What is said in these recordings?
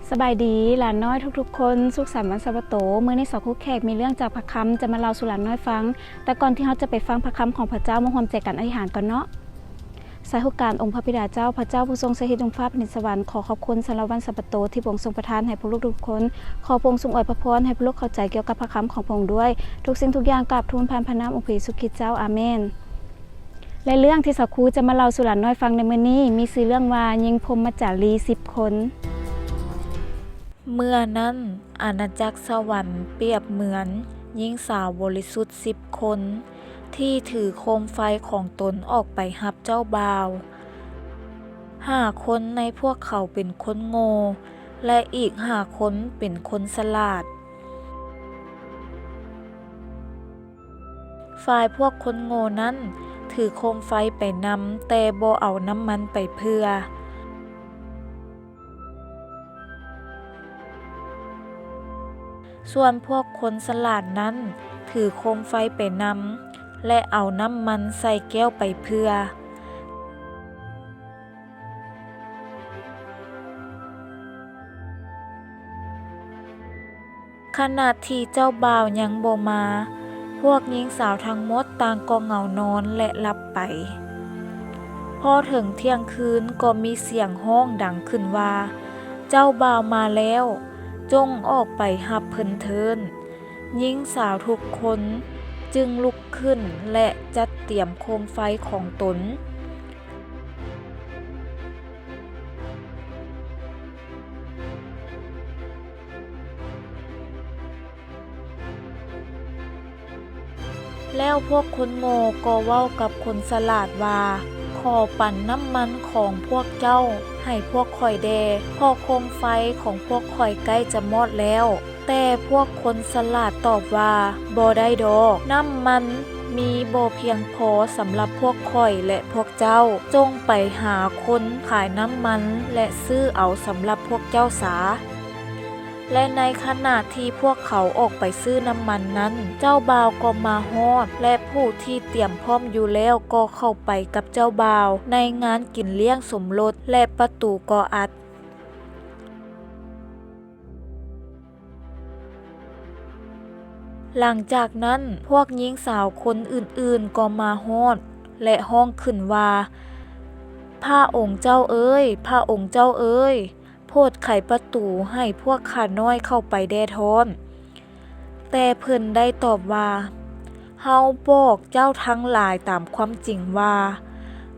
ສະບາຍດີຫຼານນ້ອຍທຸກໆຄົນ, ສຸກສັນວັນສະບາໂຕ. ມື້ນີ້ສາວຄູແຂກມີເລື່ອງຈາກພະຄຳຈະມາເລົ່າສູ່ຫຼານນ້ອຍຟັງ, ແຕ່ກ່ອນທີ່ເຮົາຈະໄປຟັງພະຄຳຂອງພະເຈົ້າ, ມາຮ່ວມໃຈກັນອະທິຖານກ່ອນເນາະ. ສາທຸການອົງພະບິດາເຈົ້າ, ພະເຈົ້າຜູ້ຊົງສະຖິດຢູ່ຟ້າແຜ່ນດິນສະຫວັນ, ຂໍຂອບຄຸນສຳລັບວັນສະບາໂຕທີ່ພະອົງຊົງປະທານໃຫ້ພວກລູກທຸກຄົນ. ຂໍພະອົງຊົງອວຍພະພອນໃຫ້ພວກລູກເຂົ້າໃຈກ່ຽວກັບພະຄຳຂອງພະອົງດ້ວຍ. ທຸກສິ່ງທຸກຢ່າງກາບທູນຜ່ານພະນາມອົງພະເຢຊູຄຣິດເຈົ້າ. ອາເມນ. ແລະ ເລື່ອງທີ່ສາວຄູຈະມາເລົ່າສູ່ຫຼານນ້ອຍຟັງໃນມື້ນີ້ ມີຊື່ເລື່ອງວ່າ ຍິງພົມມະຈາລີສິບຄົນ. ເມື່ອນັ້ນ ອານາຈັກສະຫວັນປຽບເໝືອນຍິງສາວບໍລິສຸດສິບຄົນ ທີ່ຖືໂຄມໄຟຂອງຕົນອອກໄປຮັບເຈົ້າບ່າວ. ຫ້າຄົນໃນພວກເຂົາເປັນຄົນໂງ່ ແລະ ອີກຫ້າຄົນເປັນຄົນສະຫຼາດ. ຝ່າຍພວກຄົນໂງ່ນັ້ນຖືໂຄມໄຟໄປນຳ, ແຕ່ບໍ່ເອົານ້ຳມັນໄປເພື່ອ. ສ່ວນພວກຄົນສະຫຼາດນັ້ນຖືໂຄມໄຟໄປນຳ ແລະ ເອົານ້ຳມັນໃສ່ແກ້ວໄປເພື່ອ. ຂະນະທີ່ເຈົ້າບ່າວຍັງບໍ່ມາ, ພວກຍິງສາວທັງໝົດຕ່າງກໍເຫງົານອນ ແລະ ຫຼັບໄປ. ພໍເຖິງທ່ຽງຄືນກໍມີສຽງຮ້ອງດັງຂຶ້ນວ່າ, ເຈົ້າບ່າວມາແລ້ວ, ຈົ່ງອອກໄປຮັບເພິ່ນເທີ້ນ. ຍິງສາວທຸກຄົນຈຶ່ງລຸກຂຶ້ນ ແລະ ຈັດຕຽມໂຄມໄຟຂອງຕົນ. ແລ້ວພວກຄົນໂງ່ກໍເວົ້າກັບຄົນສະຫຼາດວ່າ, ຂໍປັນນ້ຳມັນຂອງພວກເຈົ້າໃຫ້ພວກຂ້ອຍແດ່, ເພາະໂຄມໄຟຂອງພວກຂ້ອຍໃກ້ຈະມອດແລ້ວ. ແຕ່ພວກຄົນສະຫຼາດຕອບວ່າ, ບໍ່ໄດ້ດອກ, ນ້ຳມັນມີບໍ່ພຽງພໍສຳລັບພວກຂ້ອຍ ແລະ ພວກເຈົ້າ. ຈົ່ງໄປຫາຄົນຂາຍນ້ຳມັນ ແລະ ຊື້ເອົາສຳລັບພວກເຈົ້າສາ. ແລະ ໃນຂະນະທີ່ພວກເຂົາອອກໄປຊື້ນ້ຳມັນນັ້ນ, ເຈົ້າບ່າວກໍມາຮອດ, ແລະ ຜູ້ທີ່ຕຽມພ້ອມຢູ່ແລ້ວກໍເຂົ້າໄປກັບເຈົ້າບ່າວໃນງານກິນລ້ຽງສົມລົດ, ແລະ ປະຕູກໍອັດ. ຫຼັງຈາກນັ້ນ, ພວກຍິງສາວຄົນອື່ນໆກໍມາຮອດ ແລະ ຮ້ອງຂຶ້ນວ່າ, ພະອົງເຈົ້າເອີຍ, ພະອົງເຈົ້າເອີຍ, ໂຜດໄຂປະຕູໃຫ້ພວກຂ້ານ້ອຍເຂົ້າໄປແດ່ທ້ອນ. ແຕ່ເພິ່ນໄດ້ຕອບວ່າ, ເຮົາບອກເຈົ້າທັງຫຼາຍຕາມຄວາມຈິງວ່າ,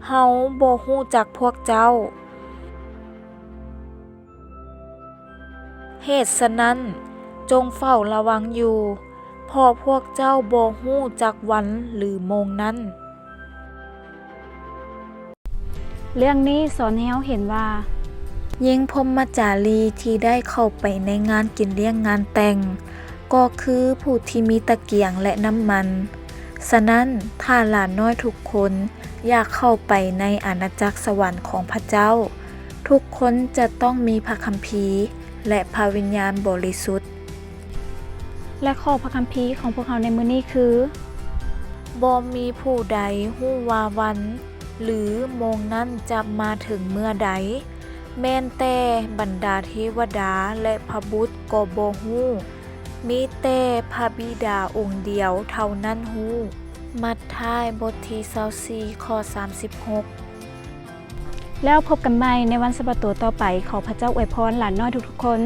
ເຮົາບໍ່ຮູ້ຈັກພວກເຈົ້າ. ເຫດສະນັ້ນ, ຈົ່ງເຝົ້າລະວັງຢູ່, ເພາະພວກເຈົ້າບໍ່ຮູ້ຈັກວັນ ຫຼື ໂມງນັ້ນ. ເລື່ອງນີ້ສອນໃຫ້ເຮົາເຫັນວ່າ, ຍິງພົມມະຈາລີທີ່ໄດ້ເຂົ້າໄປໃນງານກິນລ້ຽງງານແຕ່ງ, ກໍຄືຜູ້ທີ່ມີຕະກຽງ ແລະ ນ້ຳມັນ. ສະນັ້ນ, ຖ້າຫຼານນ້ອຍທຸກຄົນຢາກເຂົ້າໄປໃນອານາຈັກສະຫວັນຂອງພະເຈົ້າ, ທຸກຄົນຈະຕ້ອງມີພະຄຳພີ ແລະ ພະວິນຍານບໍລິສຸດ. ແລະ ຂໍ້ພະຄຳພີຂອງພວກເຮົາໃນມື້ນີ້ຄື, ບໍ່ມີຜູ້ໃດຮູ້ວ່າວັນ ຫຼື ໂມງນັ້ນຈະມາເຖິງເມື່ອໃດ, ແມ່ນແຕ່ບັນດາເທວະດາ ແລະ ພະບຸດກໍບໍ່ຮູ້, ມີແຕ່ພະບິດາອົງດຽວເທົ່ານັ້ນຮູ້. ມັດທາຍ ບົດທີຊາວສີ່ ຂໍ້ສາມສິບຫົກ. ແລ້ວພົບກັນໃໝ່ໃນວັນສະບາໂຕຕໍ່ໄປ. ຂໍພະເຈົ້າອວຍພອນຫຼານນ້ອຍທຸກໆຄົນ.